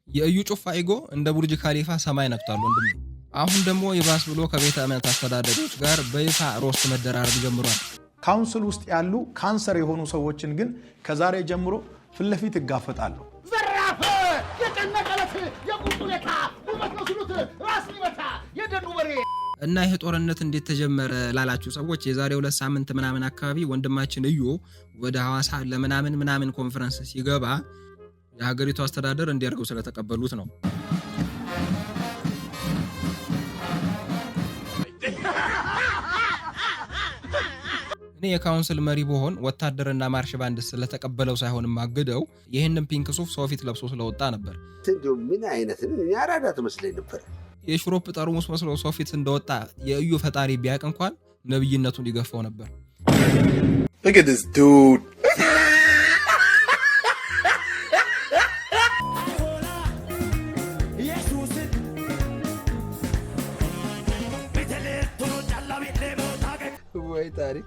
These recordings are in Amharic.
የእዩ ጩፋ ego እንደ ቡርጅ ካሊፋ ሰማይ ነክቷል ወንድሜ። አሁን ደግሞ ይባስ ብሎ ከቤተ እምነት አስተዳደሮች ጋር በይፋ roast መደራረግ ጀምሯል። Council ውስጥ ያሉ ካንሰር የሆኑ ሰዎችን ግን ከዛሬ ጀምሮ ፊት ለፊት እጋፈጣለሁ። ዘራፍ! የጨነቀለት የቁርጡ ለታ ውበት ነው ሲሉት ራስን ይመታ የደኑ በሬ። እና ይህ ጦርነት እንዴት ተጀመረ ላላችሁ ሰዎች፣ የዛሬ 2 ሳምንት ምናምን አካባቢ ወንድማችን እዩ ወደ ሐዋሳ ለምናምን ምናምን ኮንፈረንስ ሲገባ የሀገሪቱ አስተዳደር እንዲያርገው ስለተቀበሉት ነው። እኔ የ council መሪ ብሆን ወታደርና ማርሽ ባንድ ስለተቀበለው ሳይሆን ማግደው ይህንን pink ሱፍ ሰው ፊት ለብሶ ስለወጣ ነበር። እንዲሁ ምን አይነት አራዳ ትመስለኝ ነበር። የሽሮፕ ጠርሙስ መስሎ ሰው ፊት እንደወጣ የእዩ ፈጣሪ ቢያቅ እንኳን ነብይነቱን ይገፋው ነበር። Look at this dude. ወይ ታሪክ!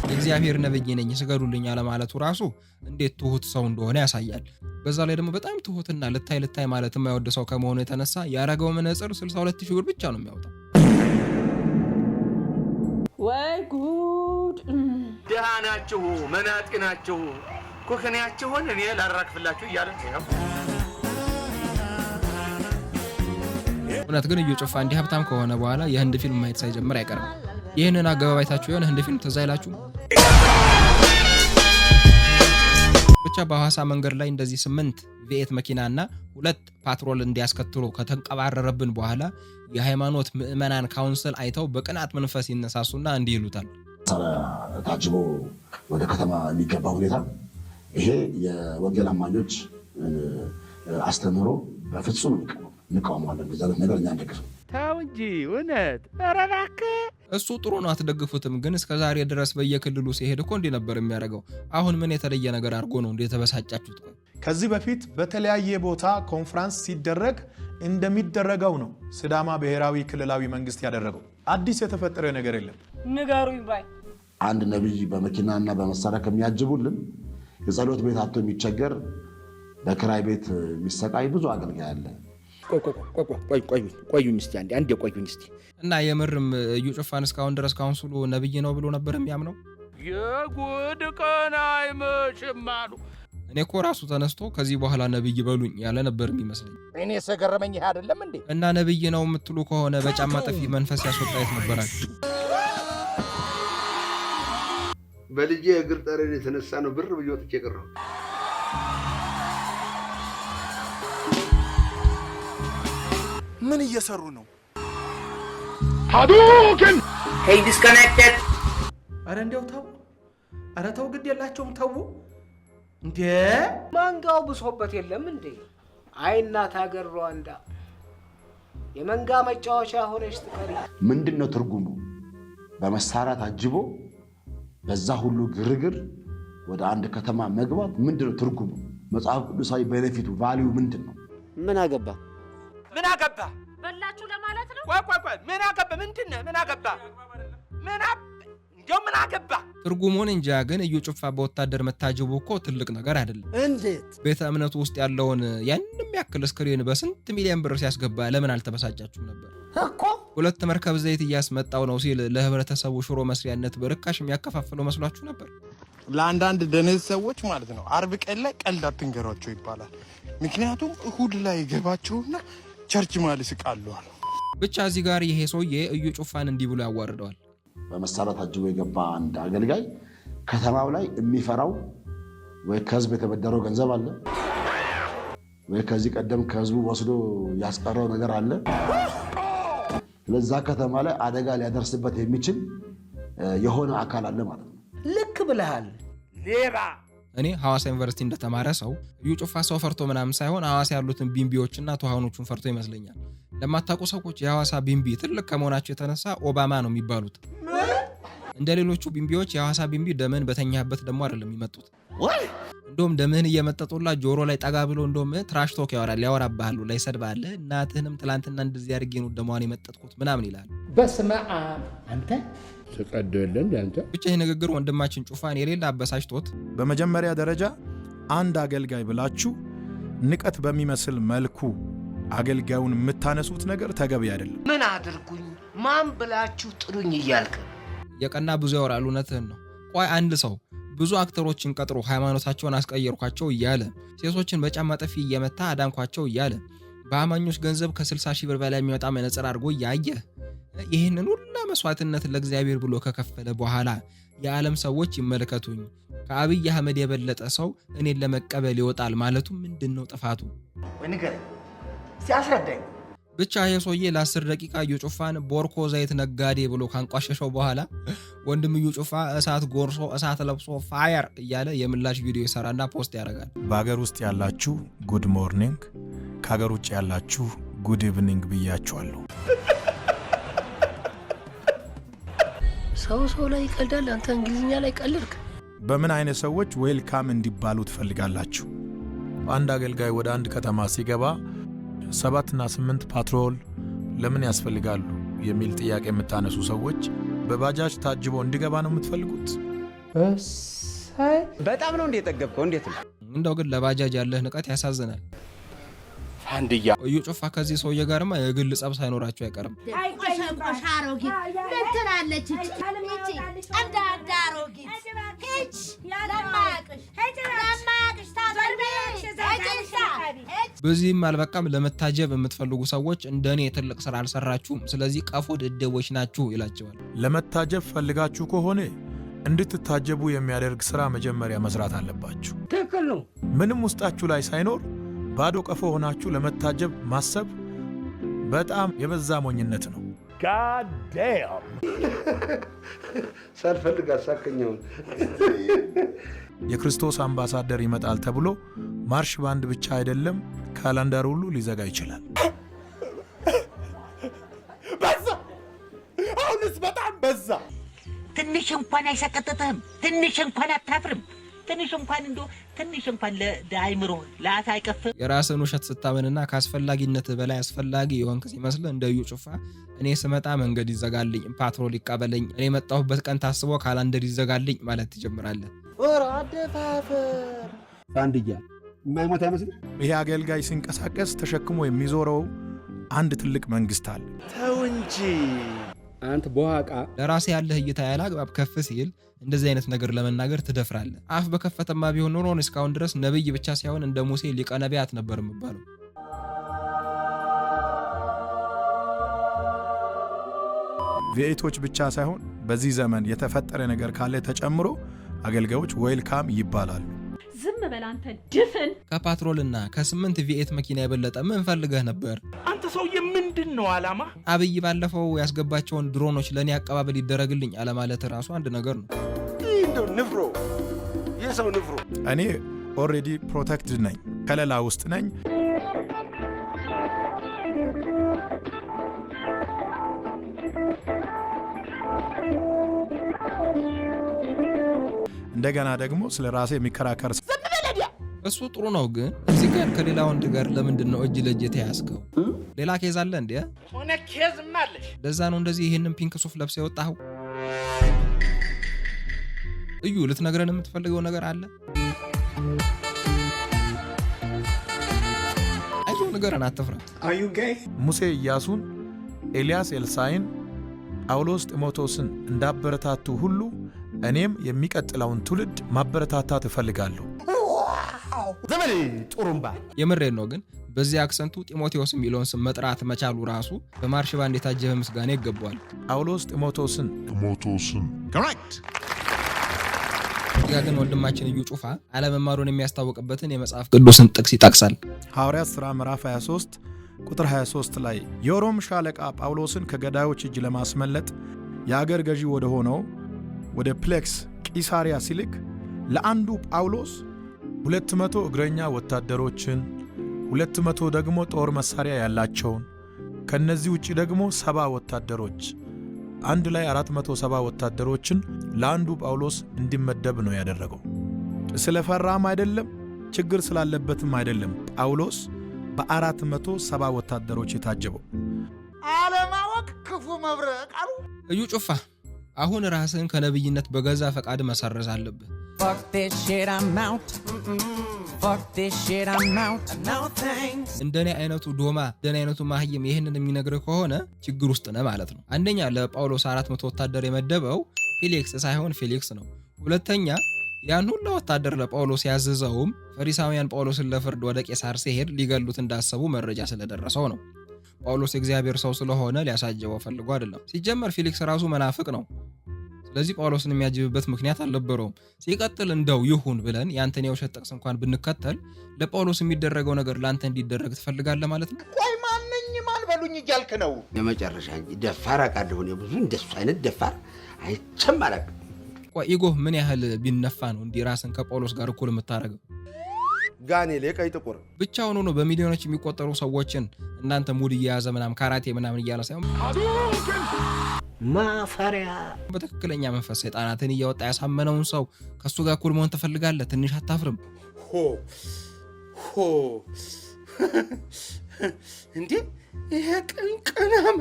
የእግዚአብሔር ነብይ ነኝ፣ ስገዱልኝ አለማለቱ ራሱ እንዴት ትሁት ሰው እንደሆነ ያሳያል። በዛ ላይ ደግሞ በጣም ትሁትና ልታይ ልታይ ማለት የማይወድ ሰው ከመሆኑ የተነሳ ያረገው መነጽር 62 ሺህ ብር ብቻ ነው የሚያወጣው። ወይ ጉድ! ድሃ ናችሁ፣ መናጢ ናችሁ፣ ኩክንያችሁን እኔ ላራክፍላችሁ እያለ ነው። እውነት ግን እዩ ጩፋ እንዲህ ሀብታም ከሆነ በኋላ የህንድ ፊልም ማየት ሳይጀምር አይቀርም። ይህንን አገባብ አይታችሁ የሆነ ህንድ ፊልም ትዝ አይላችሁ? ብቻ በሐዋሳ መንገድ ላይ እንደዚህ ስምንት V8 መኪናና ሁለት ፓትሮል እንዲያስከትሎ ከተንቀባረረብን በኋላ የሃይማኖት ምዕመናን council አይተው በቅናት መንፈስ ይነሳሱና እንዲህ ይሉታል። ታጅቦ ወደ ከተማ የሚገባ ሁኔታ ይሄ የወንጌል አማኞች አስተምህሮ በፍጹም እንቃወመዋለን። እንደዚህ አይነት ነገር እኛ አንደግፍም። ተው እንጂ እውነት፣ ኧረ እባክህ። እሱ ጥሩ ነው፣ አትደግፉትም። ግን እስከ ዛሬ ድረስ በየክልሉ ሲሄድ እኮ እንዲህ ነበር የሚያደርገው። አሁን ምን የተለየ ነገር አድርጎ ነው እንደ የተበሳጫችሁት? ቆይ። ከዚህ በፊት በተለያየ ቦታ ኮንፍራንስ ሲደረግ እንደሚደረገው ነው ሲዳማ ብሔራዊ ክልላዊ መንግስት ያደረገው። አዲስ የተፈጠረ ነገር የለም። ንገሩኝ ባይ። አንድ ነቢይ በመኪናና በመሳሪያ ከሚያጅቡልን የጸሎት ቤት አጥቶ የሚቸገር፣ በክራይ ቤት የሚሰቃይ ብዙ አገልጋይ አለ። ቆዩኝ እስቲ፣ አንዴ አንዴ ቆዩኝ እስቲ። እና የምርም እዩ ጩፋን እስካሁን ድረስ council ኡ ነብይ ነው ብሎ ነበር የሚያምነው? የጉድ ቀን አይመሽም አሉ። እኔ እኮ ራሱ ተነስቶ ከዚህ በኋላ ነብይ በሉኝ ያለ ነበር የሚመስለኝ። እኔ ሰገረመኝ ይሄ አይደለም እንዴ? እና ነብይ ነው የምትሉ ከሆነ በጫማ ጥፊ መንፈስ ያስወጣ የት ነበራችሁ? በልጄ እግር ጠረን የተነሳ ነው ብር ብዬ ወጥቼ የቀረሁት። ምን እየሰሩ ነው? Hey, disconnected. አረ እንዲያው ተው፣ አረ ተው፣ ግድ የላቸውም ተው እንዴ! መንጋው ብሶበት የለም እንዴ? አይ እናት ሀገር ሩዋንዳ የመንጋ መጫወቻ ሆነች ትቀሪ። ምንድን ነው ትርጉሙ? በመሳሪያ ታጅቦ በዛ ሁሉ ግርግር ወደ አንድ ከተማ መግባት ምንድን ነው ትርጉሙ? መጽሐፍ ቅዱሳዊ benefit ኡ value ምንድን ነው? ምን አገባ? ምን አገባ? በላችሁ ለማለት ነው። ቆይ ቆይ ቆይ፣ ምን አገባ? ምንድን ነህ? ምን አገባ? ምን እንዲያው ምን አገባ? ትርጉሙን እንጃ፣ ግን እዩ ጩፋ በወታደር መታጀቡ እኮ ትልቅ ነገር አይደለም። እንዴት? ቤተ እምነቱ ውስጥ ያለውን ያንም ያክል screen በስንት ሚሊዮን ብር ሲያስገባ ለምን አልተበሳጫችሁም ነበር? እኮ። ሁለት መርከብ ዘይት እያስመጣው ነው ሲል ለህብረተሰቡ ሽሮ መስሪያነት በርካሽ የሚያከፋፍለው መስሏችሁ ነበር? ለአንዳንድ ደነዝ ሰዎች ማለት ነው አርብ ቀን ላይ ቀልድ አትንገሯቸው ይባላል። ምክንያቱም እሁድ ላይ ገባቸውና church ማለት ይስቃሉ አሉ። ብቻ እዚህ ጋር ይሄ ሰውዬ እዩ ጩፋን እንዲህ ብሎ ያዋርደዋል። በመሳሪያ ታጅቦ የገባ አንድ አገልጋይ ከተማው ላይ የሚፈራው ወይ ከህዝብ የተበደረው ገንዘብ አለ፣ ወይ ከዚህ ቀደም ከህዝቡ ወስዶ ያስቀረው ነገር አለ። ለዛ ከተማ ላይ አደጋ ሊያደርስበት የሚችል የሆነ አካል አለ ማለት ነው። ልክ ብለሃል። ሌባ። እኔ ሐዋሳ ዩኒቨርሲቲ እንደተማረ ሰው እዩ ጩፋ ሰው ፈርቶ ምናምን ሳይሆን ሐዋሳ ያሉትን ቢምቢዎችና ትኋኖቹን ፈርቶ ይመስለኛል። ለማታውቁ ሰዎች የሐዋሳ ቢምቢ ትልቅ ከመሆናቸው የተነሳ ኦባማ ነው የሚባሉት። እንደ ሌሎቹ ቢምቢዎች የሐዋሳ ቢምቢ ደምህን በተኛበት ደግሞ አይደለም የሚመጡት። እንደውም ደምህን እየመጠጡላ ጆሮ ላይ ጠጋ ብሎ እንደውም trash talk ያወራል፣ ያወራብሃል፣ ላይ ሰድባለ። እናትህንም ትላንትና እንደዚህ አድርጌ ነው ደሟን የመጠጥኩት ምናምን ይላል። በስመ አብ አንተ። ተቀዶ የለ እንደ አንተ። ብቻ ይህ ንግግር ወንድማችን ጩፋን የሌለ አበሳጭቶት በመጀመሪያ ደረጃ አንድ አገልጋይ ብላችሁ ንቀት በሚመስል መልኩ አገልጋዩን የምታነሱት ነገር ተገቢ አይደለም። ምን አድርጉኝ ማን ብላችሁ ጥሩኝ እያልክ የቀና ብዙ ያወራል። እውነትህን ነው። ቆይ አንድ ሰው ብዙ አክተሮችን ቀጥሮ ሃይማኖታቸውን አስቀየርኳቸው እያለ፣ ሴቶችን በጫማ ጥፊ እየመታ አዳንኳቸው እያለ፣ በአማኞች ገንዘብ ከ60 ሺህ ብር በላይ የሚወጣ መነጽር አድርጎ እያየ፣ ይህንን ሁላ መስዋዕትነት ለእግዚአብሔር ብሎ ከከፈለ በኋላ የዓለም ሰዎች ይመልከቱኝ፣ ከአብይ አህመድ የበለጠ ሰው እኔን ለመቀበል ይወጣል ማለቱ ምንድን ነው ጥፋቱ? ወይ ንገረኝ፣ ሲያስረዳኝ። ብቻ ይሄ ሰውዬ ለ10 ደቂቃ እዩ ጩፋን ቦርኮ ዘይት ነጋዴ ብሎ ካንቋሸሸው በኋላ ወንድም እዩ ጩፋ እሳት ጎርሶ እሳት ለብሶ fire እያለ የምላሽ ቪዲዮ ይሰራና post ያደርጋል። በሀገር ውስጥ ያላችሁ good morning፣ ከሀገር ውጭ ያላችሁ good evening ብያችኋለሁ። ሰው ሰው ላይ ይቀልዳል። አንተ እንግሊዝኛ ላይ ቀልድክ። በምን አይነት ሰዎች welcome እንዲባሉ ትፈልጋላችሁ? አንድ አገልጋይ ወደ አንድ ከተማ ሲገባ 7ና 8 ፓትሮል ለምን ያስፈልጋሉ የሚል ጥያቄ የምታነሱ ሰዎች በባጃጅ ታጅቦ እንዲገባ ነው የምትፈልጉት? እሰይ በጣም ነው እንዴ የጠገብከው? እንዴት ነው? እንደው ግን ለባጃጅ ያለህ ንቀት ያሳዝናል። ፋንድያ። እዩ ጩፋ ከዚህ ሰውዬ ጋርማ የግል ጸብ ሳይኖራቸው አይቀርም። ቆሸቆሽ አሮጊት ምን ትላለች? ይቺ ጨምዳዳ አሮጊት ሂጅ፣ ለማያውቅሽ ለማያውቅሽ ታዘርቢ። በዚህም አልበቃም። ለመታጀብ የምትፈልጉ ሰዎች እንደኔ ትልቅ ስራ አልሰራችሁም፣ ስለዚህ ቀፎ ደደቦች ናችሁ ይላቸዋል። ለመታጀብ ፈልጋችሁ ከሆነ እንድትታጀቡ የሚያደርግ ስራ መጀመሪያ መስራት አለባችሁ። ትክክል ነው። ምንም ውስጣችሁ ላይ ሳይኖር ባዶ ቀፎ ሆናችሁ ለመታጀብ ማሰብ በጣም የበዛ ሞኝነት ነው። God damn! ሳልፈልግ አሳከኛውን። የክርስቶስ አምባሳደር ይመጣል ተብሎ ማርሽ ባንድ ብቻ አይደለም፣ calendar ሁሉ ሊዘጋ ይችላል። በዛ! አሁንስ በጣም በዛ። ትንሽ እንኳን አይሰቀጥጥህም? ትንሽ እንኳን አታፍርም? ትንሽ እንኳን እንደው ትንሽ እንኳን ለአይምሮ ለአፍ አይቀፍም? የራስን ውሸት ስታምንና ከአስፈላጊነት በላይ አስፈላጊ የሆንክ ሲመስልህ እንደ እዩ ጩፋ እኔ ስመጣ መንገድ ይዘጋልኝ፣ ፓትሮል ይቀበለኝ፣ እኔ የመጣሁበት ቀን ታስቦ calendar ይዘጋልኝ ማለት ትጀምራለህ። ኧረ አደፋፈር። ፋንድያ የማይሞት አይመስልም። ይሄ አገልጋይ ሲንቀሳቀስ ተሸክሞ የሚዞረው አንድ ትልቅ መንግስት አለ። ተው እንጂ። አንተ በኋቃ። ለራስህ ያለህ እይታ ያለ አግባብ ከፍ ሲል እንደዚህ አይነት ነገር ለመናገር ትደፍራለህ። አፍ በከፈተማ ቢሆን ኖሮ እስካሁን ድረስ ነብይ ብቻ ሳይሆን እንደ ሙሴ ሊቀ ነቢያት ነበር የምባለው። V8ኦች ብቻ ሳይሆን በዚህ ዘመን የተፈጠረ ነገር ካለ ተጨምሮ አገልጋዮች welcome ይባላሉ። ዝም በል አንተ ድፍን። ከፓትሮልና ከ8 V8 መኪና የበለጠ ምን ፈልገህ ነበር? አንተ ሰውዬ ምንድን ነው አላማ? አብይ ባለፈው ያስገባቸውን ድሮኖች ለእኔ አቀባበል ይደረግልኝ አለማለት ራሱ አንድ ነገር ነው። እንደው ንፍሮ፣ የሰው ንፍሮ። እኔ already protected ነኝ፣ ከለላ ውስጥ ነኝ። እንደገና ደግሞ ስለ ራሴ የሚከራከር እሱ ጥሩ ነው፣ ግን እዚህ ጋር ከሌላ ወንድ ጋር ለምንድን ነው እጅ ለእጅ የተያዝከው? ሌላ case አለ እንዴ? ሆነ case ም አለሽ። ለዛ ነው እንደዚህ ይህንን pink ሱፍ ለብሰህ የወጣኸው? እዩ፣ ልትነግረን የምትፈልገው ነገር አለ? አይዞህ ንገረን፣ አትፍራ። Are you gay? ሙሴ ኢያሱን፣ ኤልያስ ኤልሳዕን፣ ጳውሎስ ጢሞቴዎስን እንዳበረታቱ ሁሉ እኔም የሚቀጥለውን ትውልድ ማበረታታት እፈልጋለሁ። ዘመኔ ጡሩምባ። የምሬን ነው፣ ግን በዚህ accent ኡ ጢሞቴዎስ የሚለውን ስም መጥራት መቻሉ ራሱ በማርሽ ባንድ የታጀበ ምስጋና ይገባዋል። ጳውሎስ ጢሞቴዎስን ጢሞቴዎስን። Correct. ያ ግን ወንድማችን እዩ ጩፋ አለመማሩን የሚያስታውቅበትን የመጽሐፍ ቅዱስን ጥቅስ ይጠቅሳል። ሐዋርያት ሥራ ምዕራፍ 23 ቁጥር 23 ላይ የሮም ሻለቃ ጳውሎስን ከገዳዮች እጅ ለማስመለጥ የአገር ገዢ ወደ ሆነው ወደ ፕሌክስ ቂሳሪያ ሲልክ ለአንዱ ጳውሎስ 200 እግረኛ ወታደሮችን፣ 200 ደግሞ ጦር መሳሪያ ያላቸውን፣ ከነዚህ ውጪ ደግሞ 70 ወታደሮች፣ አንድ ላይ 470 ወታደሮችን ለአንዱ ጳውሎስ እንዲመደብ ነው ያደረገው። ስለፈራም አይደለም፣ ችግር ስላለበትም አይደለም። ጳውሎስ በ470 ወታደሮች የታጀበው አለማወቅ ክፉ መብረቅ አሉ። እዩ ጩፋ፣ አሁን ራስህን ከነብይነት በገዛ ፈቃድ መሰረዝ አለብህ። Fuck this shit, I'm out. Fuck this shit, I'm out. No thanks. እንደኔ አይነቱ ዶማ፣ እንደኔ አይነቱ ማህይም ይህንን የሚነግርህ ከሆነ ችግር ውስጥ ነህ ማለት ነው። አንደኛ፣ ለጳውሎስ 400 ወታደር የመደበው ፊሊክስ ሳይሆን ፌሊክስ ነው። ሁለተኛ፣ ያን ሁሉ ወታደር ለጳውሎስ ያዘዘውም ፈሪሳውያን ጳውሎስን ለፍርድ ወደ ቄሳር ሲሄድ ሊገሉት እንዳሰቡ መረጃ ስለደረሰው ነው። ጳውሎስ የእግዚአብሔር ሰው ስለሆነ ሊያሳጀበው ፈልጎ አይደለም። ሲጀመር ፊሊክስ ራሱ መናፍቅ ነው። ስለዚህ ጳውሎስን የሚያጅብበት ምክንያት አልነበረውም። ሲቀጥል እንደው ይሁን ብለን ያንተን የውሸት ጥቅስ እንኳን ብንከተል ለጳውሎስ የሚደረገው ነገር ለአንተ እንዲደረግ ትፈልጋለህ ማለት ነው። ቆይ ማነኝ ማን በሉኝ እያልክ ነው? የመጨረሻ እንጂ ደፋር አውቃለሁ እኔ፣ ብዙ እንደሱ አይነት ደፋር አይቼም አላውቅም። ቆይ ego ህ ምን ያህል ቢነፋ ነው እንዲህ ራስን ከጳውሎስ ጋር እኩል የምታደርገው? ጋኔል የቀይ ጥቁር። ብቻውን ሆኖ በሚሊዮኖች የሚቆጠሩ ሰዎችን እናንተ ሙድ እየያዘ ምናምን ካራቴ ምናምን እያለ ሳይሆን ማፈሪያ። በትክክለኛ መንፈስ ሰይጣናትን እያወጣ ያሳመነውን ሰው ከእሱ ጋር እኩል መሆን ትፈልጋለህ? ትንሽ አታፍርም? ሆ ሆ፣ እንዴ፣ ይሄ ቅንቅናም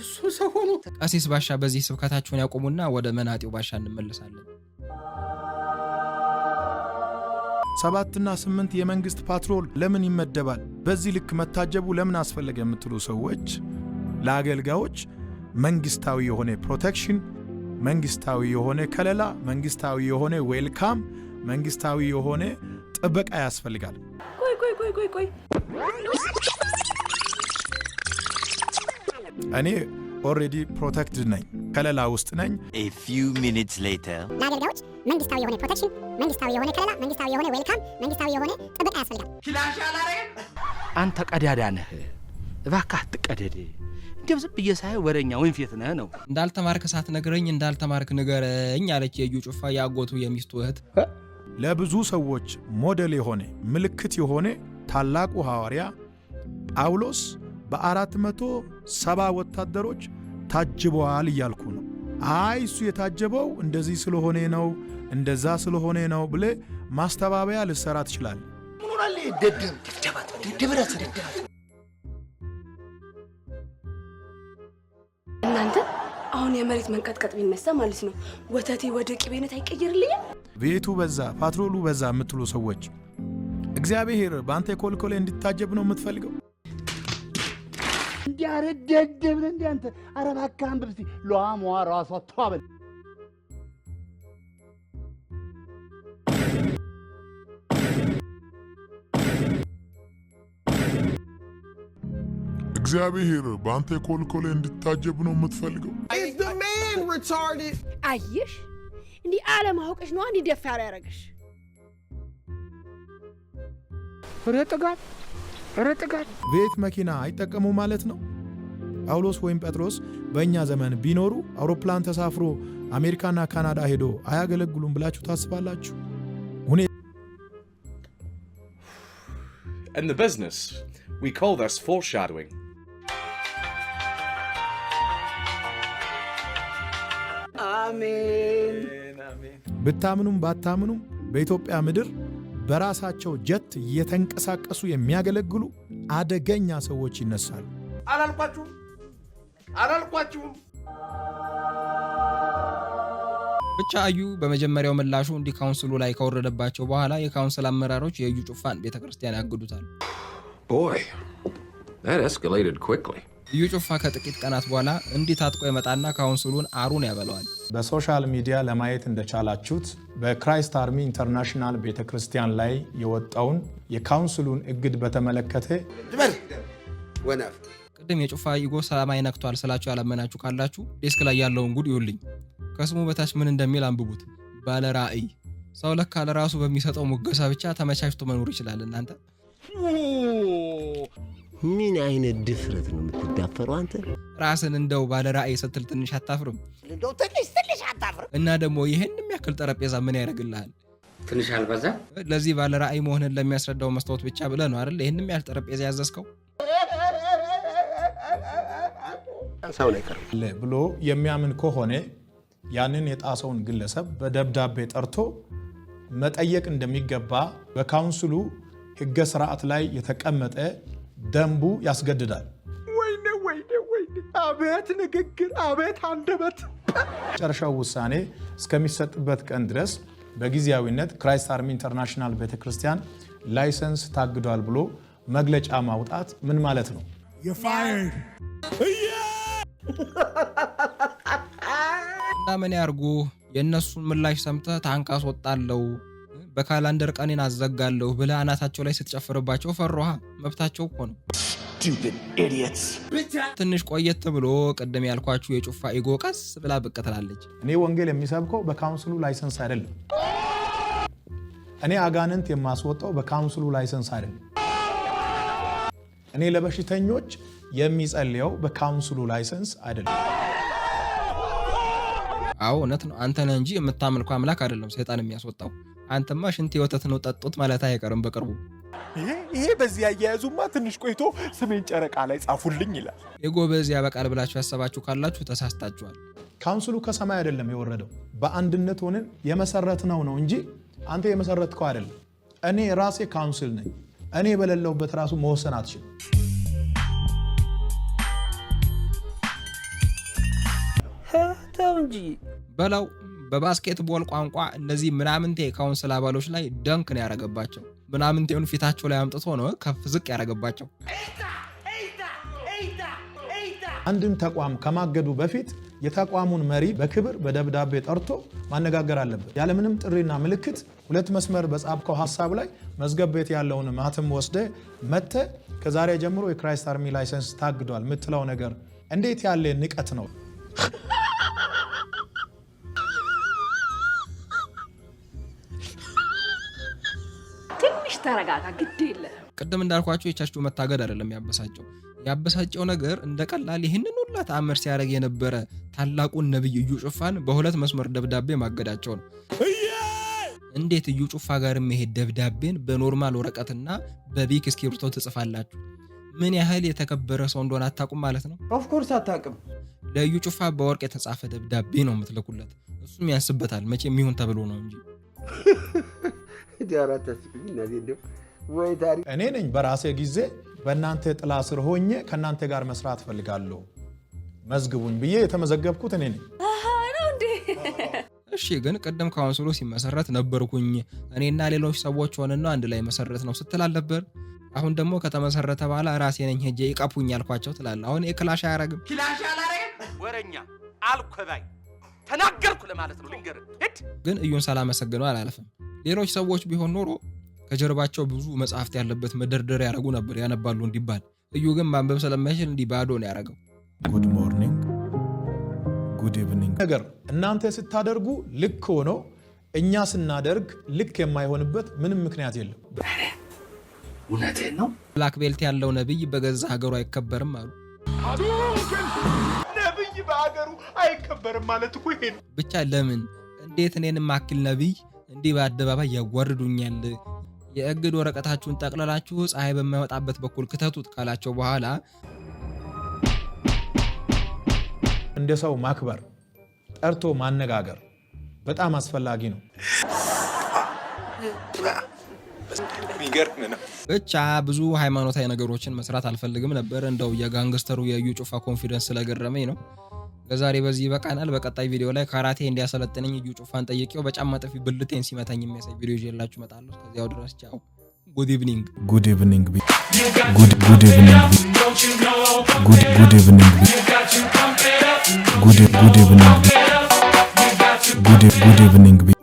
እሱ ሰው ሆኖ። ቀሲስ ባሻ በዚህ ስብከታቸውን ያቆሙና ወደ መናጤው ባሻ እንመለሳለን። ሰባትና ስምንት የመንግስት ፓትሮል ለምን ይመደባል? በዚህ ልክ መታጀቡ ለምን አስፈለገ? የምትሉ ሰዎች ለአገልጋዮች መንግስታዊ የሆነ protection፣ መንግስታዊ የሆነ ከለላ፣ መንግስታዊ የሆነ welcome፣ መንግስታዊ የሆነ ጥበቃ ያስፈልጋል። ቆይ ቆይ ቆይ ቆይ ቆይ። እኔ already protected ነኝ፣ ከለላ ውስጥ ነኝ። A few minutes later. ለአገልጋዮች መንግስታዊ የሆነ protection፣ መንግስታዊ የሆነ ከለላ፣ መንግስታዊ የሆነ welcome፣ መንግስታዊ የሆነ ጥበቃ ያስፈልጋል። አንተ ቀዳዳ ነህ፣ እባክህ አትቀደድ። እንዲያው ዝም ብዬ ሳየው ወሬኛ ወንፊት ነህ ነው። እንዳልተማርክ ሳትነግረኝ እንዳልተማርክ ንገረኝ አለች የእዩ ጩፋ የአጎቱ የሚስቱ እህት። ለብዙ ሰዎች ሞዴል የሆነ፣ ምልክት የሆነ ታላቁ ሐዋርያ ጳውሎስ በ470 ወታደሮች ታጅበዋል እያልኩ ነው። አይ እሱ የታጀበው እንደዚህ ስለሆነ ነው፣ እንደዛ ስለሆነ ነው ብለህ ማስተባበያ ልሰራ ትችላለህ። ምን ሆናል? ደደብ ደብረት። እናንተ አሁን የመሬት መንቀጥቀጥ ቢነሳ ማለት ነው ወተቴ ወደ ቅቤነት አይቀየርልኝም? ቤቱ በዛ፣ ፓትሮሉ በዛ የምትሉ ሰዎች እግዚአብሔር በአንተ ኮልኮሌ እንዲታጀብ ነው የምትፈልገው? እንዲህ ኧረ ደደብ ነህ እንዲህ አንተ። ኧረ እባክህ አንብብ እስኪ። ሏሟ ራሷ ተዋበል። እግዚአብሔር በአንተ ኮልኮሌ እንድታጀብ ነው የምትፈልገው? አየሽ፣ እንዲህ አለማወቅሽ ነው እንዲህ ደፋር ያደረገሽ። ኧረ ጥጋብ፣ ኧረ ጥጋብ። ቤት መኪና አይጠቀሙ ማለት ነው? ጳውሎስ ወይም ጴጥሮስ በእኛ ዘመን ቢኖሩ አውሮፕላን ተሳፍሮ አሜሪካና ካናዳ ሄዶ አያገለግሉም ብላችሁ ታስባላችሁ? In the business, we call this foreshadowing. አሜን። ብታምኑም ባታምኑም በኢትዮጵያ ምድር በራሳቸው ጀት እየተንቀሳቀሱ የሚያገለግሉ አደገኛ ሰዎች ይነሳሉ። አላልኳችሁም? አላልኳችሁም? ብቻ እዩ በመጀመሪያው ምላሹ እንዲህ ካውንስሉ ላይ ከወረደባቸው በኋላ የካውንስል አመራሮች የእዩ ጩፋን ቤተክርስቲያን ያግዱታል። Boy, that escalated quickly. እዩ ጩፋ ከጥቂት ቀናት በኋላ እንዲህ ታጥቆ ይመጣና ካውንስሉን አሩን ያበለዋል። በ social media ለማየት እንደቻላችሁት በ Christ Army International ቤተ ክርስቲያን ላይ የወጣውን የካውንስሉን እግድ በተመለከተ ወናፍ። ቅድም የጩፋ ego ሰማይ ነክቷል ስላችሁ ያላመናችሁ ካላችሁ desk ላይ ያለውን ጉድ ይውልኝ። ከስሙ በታች ምን እንደሚል አንብቡት። ባለ ራእይ። ሰው ለካ ለራሱ በሚሰጠው ሙገሳ ብቻ ተመቻችቶ መኖር ይችላል። እናንተ ምን አይነት ድፍረት ነው የምትዳፈረው አንተ? ራስን እንደው ባለ ራእይ ስትል ትንሽ አታፍርም? እንደው ትንሽ ትንሽ አታፍርም? እና ደግሞ ይህን የሚያክል ጠረጴዛ ምን ያደርግልሃል? ትንሽ አልበዛ? ለዚህ ባለ ራእይ መሆንን ለሚያስረዳው መስታወት ብቻ ብለህ ነው አይደል ይህን ያህል ጠረጴዛ ያዘዝከው? ሰው ላይ ቀርብ ብሎ የሚያምን ከሆነ ያንን የጣሰውን ግለሰብ በደብዳቤ ጠርቶ መጠየቅ እንደሚገባ በካውንስሉ ሕገ ስርዓት ላይ የተቀመጠ ደንቡ ያስገድዳል። ወይኔ ወይኔ ወይኔ! አቤት ንግግር፣ አቤት አንደበት! መጨረሻው ውሳኔ እስከሚሰጥበት ቀን ድረስ በጊዜያዊነት Christ Army International ቤተክርስቲያን license ታግዷል ብሎ መግለጫ ማውጣት ምን ማለት ነው? እና ምን ያርጉ? የእነሱን ምላሽ ሰምተህ ታንክ አስወጣለሁ፣ በ calendar ቀኔን አዘጋለሁ ብለህ አናታቸው ላይ ስትጨፍርባቸው ፈሮሃ። መብታቸው እኮ ነው። ትንሽ ቆየት ብሎ ቅድም ያልኳችሁ የጩፋ ego ቀስ ብላ ብቅ ትላለች። እኔ ወንጌል የሚሰብከው በ council ኡ license አይደለም። እኔ አጋንንት የማስወጣው በ council ኡ license አይደለም። እኔ ለበሽተኞች የሚጸልየው በ council ኡ license አይደለም። አዎ እውነት ነው። አንተ ነህ እንጂ የምታመልከው አምላክ አይደለም ሰይጣን የሚያስወጣው። አንተማ ሽንት የወተት ነው ጠጡት ማለት አይቀርም በቅርቡ። ይሄ በዚህ አያያዙማ ትንሽ ቆይቶ ስሜን ጨረቃ ላይ ጻፉልኝ ይላል። የጎበዝ ያበቃል ብላችሁ ያሰባችሁ ካላችሁ ተሳስታችኋል። Council ኡ ከሰማይ አይደለም የወረደው፣ በአንድነት ሆነን የመሰረትነው ነው እንጂ አንተ የመሰረትከው አይደለም። እኔ ራሴ council ነኝ። እኔ በሌለሁበት ራሱ መወሰን አትችልም። ተው እንጂ በለው። በ basketball ቋንቋ እነዚህ ምናምንቴ council አባሎች ላይ dunk ነው ያደረገባቸው። ምናምንቴውን ፊታቸው ላይ አምጥቶ ነው ከፍ ዝቅ ያደረገባቸው። አንድን ተቋም ከማገዱ በፊት የተቋሙን መሪ በክብር በደብዳቤ ጠርቶ ማነጋገር አለበት። ያለምንም ጥሪና ምልክት ሁለት መስመር በጻፍከው ሀሳብ ላይ መዝገብ ቤት ያለውን ማህተም ወስደህ መጥተህ ከዛሬ ጀምሮ የ Christ Army license ታግዷል የምትለው ነገር እንዴት ያለ ንቀት ነው? ትንሽ ተረጋጋ፣ ግድ የለም። ቅድም እንዳልኳቸው የቻቹ መታገድ አይደለም ያበሳጨው። ያበሳጨው ነገር እንደ ቀላል ይህንን ሁላ ተአምር ሲያደርግ የነበረ ታላቁን ነቢይ እዩ ጩፋን በሁለት መስመር ደብዳቤ ማገዳቸው ነው። እንዴት እዩ ጩፋ ጋር የሚሄድ ደብዳቤን በ normal ወረቀትና በቢክ እስክሪብቶ ትጽፋላችሁ? ምን ያህል የተከበረ ሰው እንደሆነ አታውቁም ማለት ነው። Of course አታውቅም። ለእዩ ጩፋ በወርቅ የተጻፈ ደብዳቤ ነው የምትልኩለት። እሱም ያንስበታል መቼም ይሁን ተብሎ ነው እንጂ። እኔ ነኝ በራሴ ጊዜ በእናንተ ጥላ ስር ሆኜ ከእናንተ ጋር መስራት ፈልጋለሁ መዝግቡኝ ብዬ የተመዘገብኩት እኔ ነኝ። ነው እንዴ? እሺ ግን ቅድም council ኡ ሲመሰረት ነበርኩኝ እኔና ሌሎች ሰዎች ሆነና አንድ ላይ መሰረት ነው ስትል አልነበር? አሁን ደግሞ ከተመሰረተ በኋላ ራሴ ነኝ ሄጄ ይቀፉኝ ያልኳቸው ትላለህ። አሁን clash አያረግም። Clash አላረግም። ወረኛ አልኮባይ ተናገርኩ ለማለት ነው። ልንገርህ ሂድ። ግን እዩን ሳላመሰግነው አላለፍም። ሌሎች ሰዎች ቢሆን ኖሮ ከጀርባቸው ብዙ መጽሐፍት ያለበት መደርደሪያ ያደረጉ ነበር ያነባሉ እንዲባል። እዩ ግን ማንበብ ስለማይችል እንዲህ ባዶ ነው ያደረገው። Good morning, good evening ነገር እናንተ ስታደርጉ ልክ ሆኖ እኛ ስናደርግ ልክ የማይሆንበት ምንም ምክንያት የለም። እውነትህን ነው። Black belt ያለው ነቢይ በገዛ ሀገሩ አይከበርም አሉ። ነብይ በሀገሩ አይከበርም ማለት እኮ ይሄ ነው። ብቻ ለምን እንዴት እኔንም አክል ነቢይ እንዲህ በአደባባይ ያዋርዱኛል? የእግድ ወረቀታችሁን ጠቅልላችሁ ፀሐይ በማይወጣበት በኩል ክተቱት ካላቸው በኋላ እንደ ሰው ማክበር፣ ጠርቶ ማነጋገር በጣም አስፈላጊ ነው። የሚገርም ነው። ብቻ ብዙ ሃይማኖታዊ ነገሮችን መስራት አልፈልግም ነበር። እንደው የ gangster ኡ የእዩ ጩፋ confidence ስለገረመኝ ነው። ለዛሬ በዚህ ይበቃናል። በቀጣይ ቪዲዮ ላይ ካራቴ እንዲያሰለጥነኝ እዩ ጩፋን ጠይቄው በጫማ ጥፊ ብልቴን ሲመታኝ የሚያሳይ ቪዲዮ ይዤላችሁ እመጣለሁ። እስከዚያው ድረስ ቻው። Good evening። Good evening, good good evening, good good evening, good good evening, good good evening.